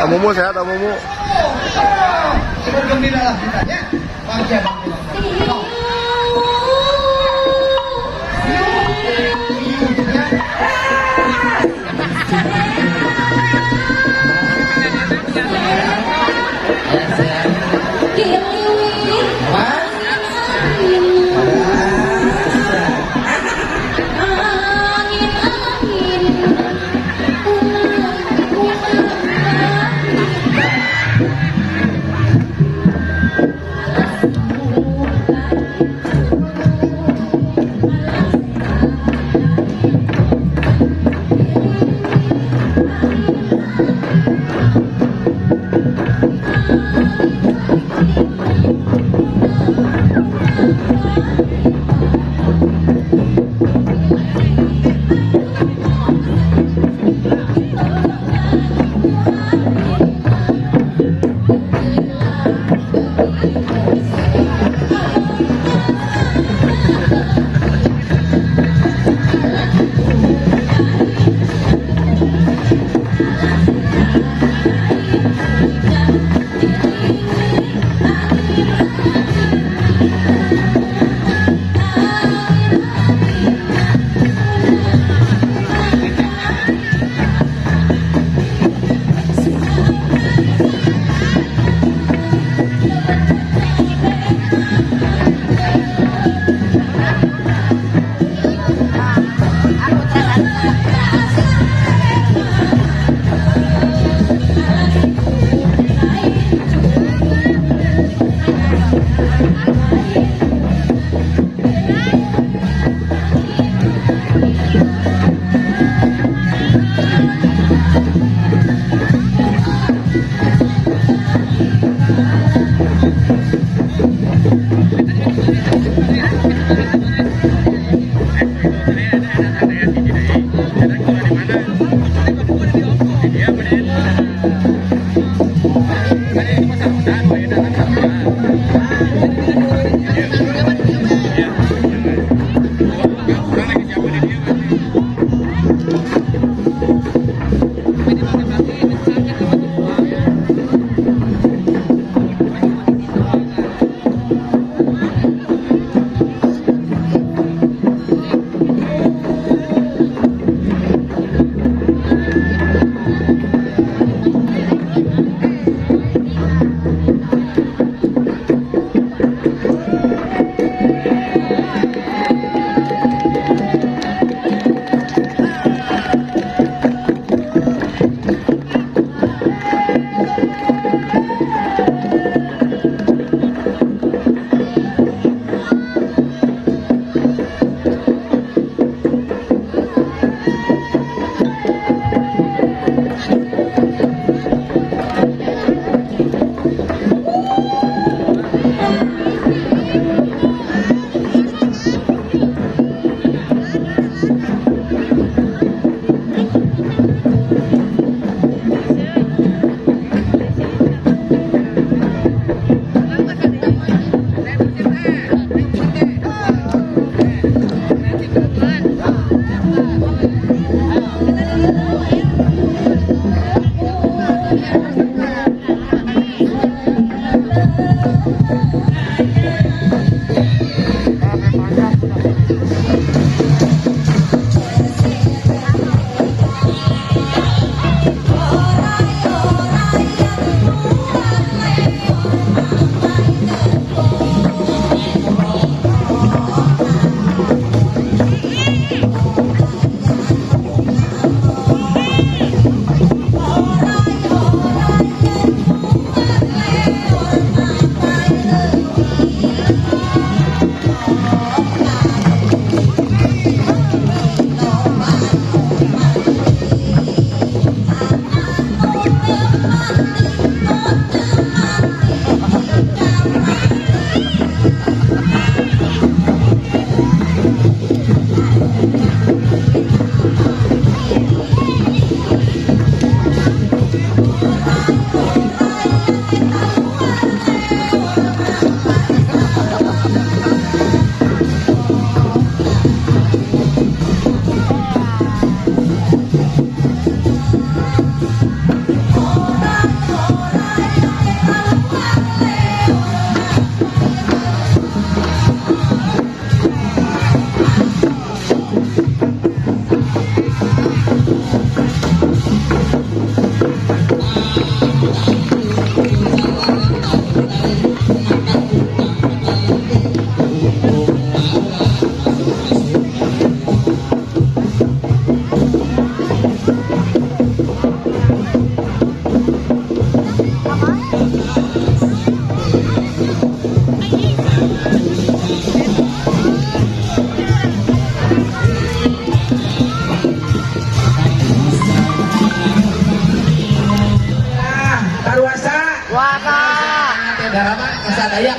Amumu sehat Amumu. Bergembira lah kita ya. Bangga bangga.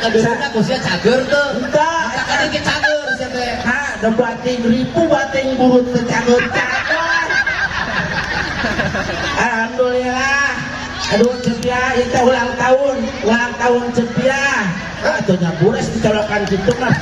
Kadeureuhna ku sia cager teu. Enggak. Sakali ge cager sia teh. Ha, da bating ripu bating burut teu cager-cager. Alhamdulillah. Aduh, Cepia, itu ulang tahun Cepia. Atau nyabures dicolokan gitu mah.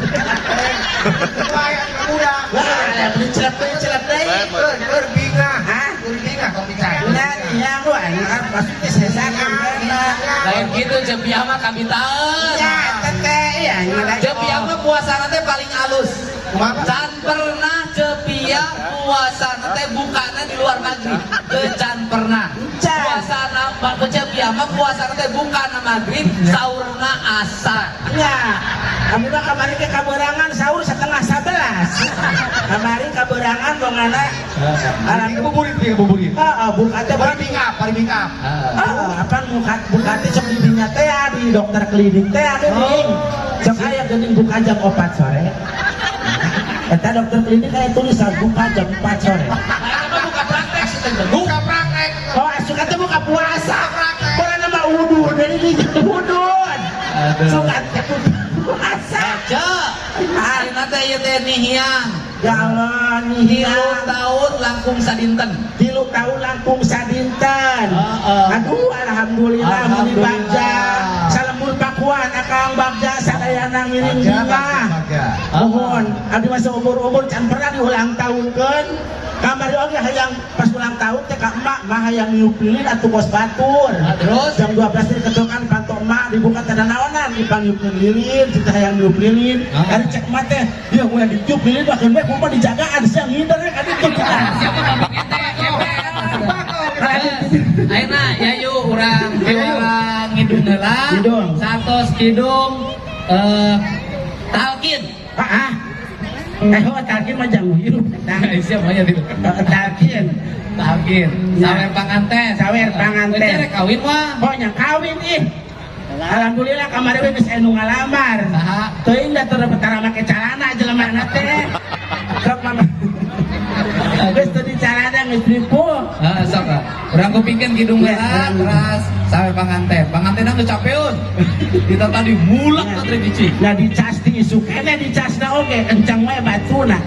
Wah, muda. Wah, ada beli celep deui, celep deui. Keur bingah. Hah? Keur bingah tong bicara. Nah, iya gua enak maksudnya sesakan enak. Lain gitu Cepia mah kabitaeun. Ya, teteh ya. Cepia mah puasana teh paling alus. Kumaha? Can pernah Cepia puasana teh bukana di luar maghrib. Teu can pernah. Can. Puasana Pak Cepia mah puasana teh bukana maghrib, saurna asar. Ya, kami mah kamari ke kaberangan sahur 10.30. Kamari kaberangan bongana. Alhamdulillah ngabuburit, ngabuburit. Ah, buka teh Bari bingap, bari bingap. Ah, apa buka buka teh sok di dinya teh ya, di dokter klinik teh ya geuning. Sok aya geuning buka jam 4 sore. Eta dokter klinik kayak tulisan buka jam 4 sore. Nah, eta mah buka praktek sih teh. Buka praktek. Oh, asup teh buka puasa. Orang nama udun, dari di udun. Suka teh buka puasa. Cek, ayeuna teh ieu teh nihiang. Ya Allah, 3 nihiang. Tahun langkung sadinten. 3 tahun langkung sadinten. Heeh. Aduh, alhamdulillah, meni Alhamdulillah. bagja. Salembur pakuan akang bagja sadayana ngiring Bagja, bunga. bagja, bagja. Mohon, abdi masa umur-umur can pernah diulang tahunkeun. Kamari oge hayang pas ulang tahun teh ka emak mah hayang niup lilin atuh kos batur. Nah, terus? Jam 12 diketukan panto emak dibuka teh naonan dipanggilkeun lilin, cita hayang niup lilin. Ah. Ari cek emak teh, ieu mun ditiup lilin mah keun we kumaha dijagaan siang ngider we ka ditu kita. Siapa ngomong ente? Ayeuna ya yuk urang piwara ngidung heula. Ngidung. Satos kidung talkin. Ah, ah. Eh, oh, talkin mah jauh hirup eta. Siapa nya itu? Talkin. Talkin. Ya. Sawer panganten. Sawer panganten. Ente rek kawin mah. Oh, nya kawin ih. Alhamdulillah kamari we geus anu ngalamar. Saha? Teuing da teu betara make calana jelema teh. Sok mama. Geus teu di calana geus ripuh. Heeh, sok ah. Urang kupingkeun kidung Ya, heula urang. teras sawer panganten. Pangantenna geus capeun. Kita tadi mulak ka teh biji. Nah dicas di isuk kene dicasna oge kencang we batuna.